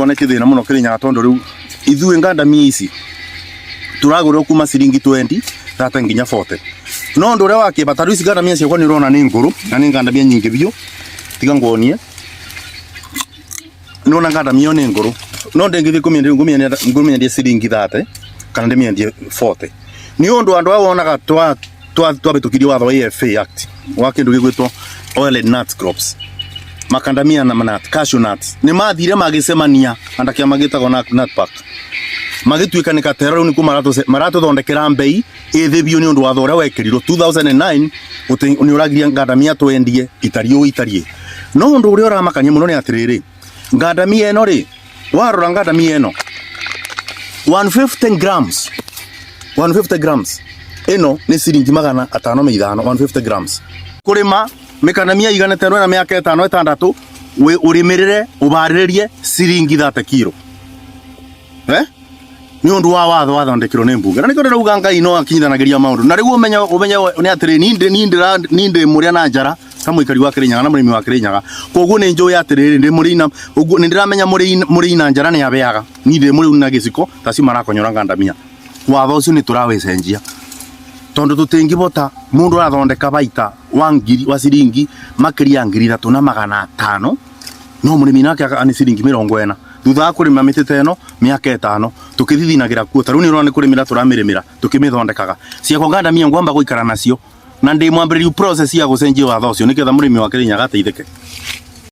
tuonete thĩna mũno Kĩrĩnyaga tondũ rĩu ithuĩ ngandamia ici tũragũrĩrwo kuma ciringi 20 30 nginya 40. No ũndũ ũrĩa wa kĩba, ta rĩu ici ngandamia ciakwa nĩ ũrona nĩ ngũrũ na nĩ ngandamia nyingĩ biũ, tiga nguonie. Nĩ ũrona ngandamia ĩyo nĩ ngũrũ, no ndĩngĩthiĩ kũmĩendia ngũmĩendia ciringi 30 kana ndĩmĩendie 40. Nĩ ũndũ andũ aya wonaga twa twabĩtũkirie watho wa AFA Act wa kĩndũ gĩgwĩtwo oil and nut crops, makandamia na nut, cashew nuts, nĩ mathire magĩcemania anda kĩama gĩtagwo nut park, magĩtuĩka nĩ katero. Rĩu nĩkuo maratũthondekera mbei ĩthĩ biũ nĩ ũndũ watho ũrĩa wekĩrirwo 2009 nĩ ũragiria ngandamia twendie itariĩ ũũ itariĩ. No ũndũ ũrĩa ũramakania mũno nĩ atĩrĩrĩ, ngandamia ĩno rĩ, warora ngandamia ĩno 150 grams, 150 grams ĩno nĩ ciringi 505, 150 grams. Kũrĩma mĩkandamia igana ta ĩno ĩna mĩaka 5 6, ũrĩmĩrĩre ũbarĩrĩrie ciringi 30 kiro, eh? Nĩ ũndũ wa watho wathondekirwo nĩ mbunge, na nĩkĩo ndĩrauga Ngai no akinyithanagĩria maũndũ. Na rĩu ũmenye ũmenye nĩ atĩrĩ, niĩ ndĩ mũrĩa na njara ta mũikari wa Kĩrĩnyaga na mũrĩmi wa Kĩrĩnyaga, koguo nĩ njũĩ atĩrĩrĩ, ndĩ mũrĩi na ũguo nĩ ndĩramenya mũrĩi na njara nĩ abeaga. Niĩ ndĩ mũrĩu na gĩciko ta acio marakonyora ngandamia. Watho ũcio nĩ tũrawĩcenjia tondũ tũtingĩbota mũndũ arathondeka baita wa ngiri wa ciringi makĩria ya 3500, no mũrĩmi nake nĩ ciringi 40 thutha wa kũrĩma mĩtĩ ta ĩno mĩaka 5 tũkĩthithinagĩra kuo. Ta rĩu nĩ ũrona nĩ kũrĩmĩra tũramĩrĩmĩra tũkĩmĩthondekaga. Ciakwa ngandamia ngwamba gũikara nacio na ndĩ mwambĩrĩriu process ya gũcenjia watho ũcio nĩgetha mũrĩmi wa Kĩrĩnyaga ateithĩke.